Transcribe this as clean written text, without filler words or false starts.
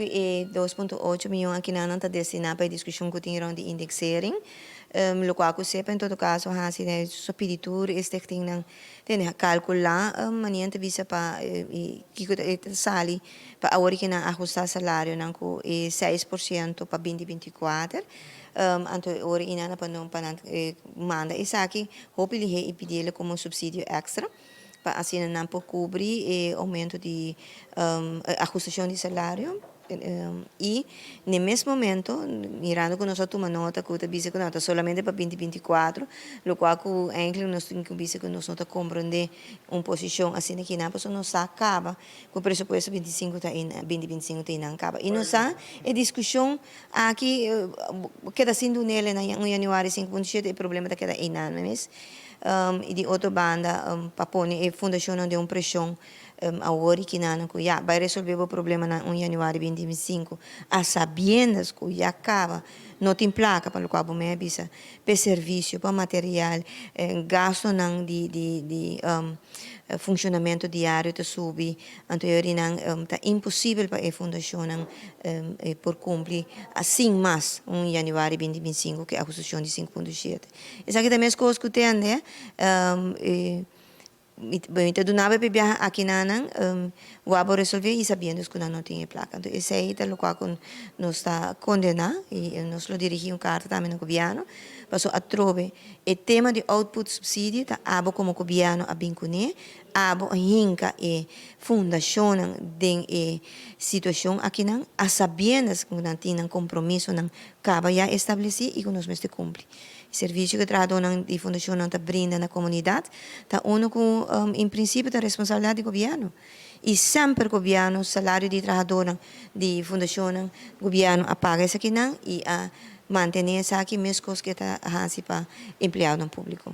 E 2.8 mion akinan ta destiná pa e diskushon ku tin rònt di indexering. Lokual ku SEPA en todo kaso hasi so pidi tur e stichtingnan tene kalkulá manera ta bisa pa kiko ta sali pa awor ku nan ahustá salarionan ku e 6% pa 2024. Anto e ora einan pa nan manda esaki hopi lihé i pidié komo supsidio èkstra pa asina nan por kubri e oumento di ahustashon di salario. I na e mes momento, mirando ku nos a tuma nota ku ta bisa ku no ta solamente pa 2024, lokual ku eindelijk nos tin ku bisa ku nos no ta komprondé un posishon asina kinan, pasobra nos sa kaba ku presupuesto 25 ta 2025 ta einan kaba. I nos sa e diskushon aki keda sin dunele na 1 januari 5.7, e problema ta keda einan mes. I di otro banda pa pone e fundashonnan den un preshon awor i kinan ku ya bai resolvé bo problemanan 1 januari 2025 a sabiendas ku ya kaba no tin plaka pa lokual bo mei a bisa p'e servisio, pa material, gastonan di funshonamentu diario ta subi, anto e orinan ta imposibel pa e fundashonnan por kumpli sin mas 1 januari 2025 ku e ahustashon di 5.7. Esaki ta meskos ku tende mi ta duna bo e biaha aki na nan wak bo resolve i sabiendo ku nan no tin e plaka. Anto esei ta lokual ku nos ta kondená i nos lo dirigí un karta tambe na gobièrnu pasobra atrobe e tema di output subsidie ta abo komo gobièrnu a bin kuné, abo a hinka e fundashonnan den e situashon akinan a sabiendas ku nan tin nan kompromisonan kaba ya establesí i ku nos mester kumpli. E servisio ku e trahadónan di fundashonnan ta brinda na komunidat ta unu ku en prinsipio ta responsabilidat di gobièrnu. I semper gobièrnu salario di trahadónan di fundashonnan gobièrnu a paga esakinan i a mantené esaki meskos ku e ta hasi pa empleadonan públiko.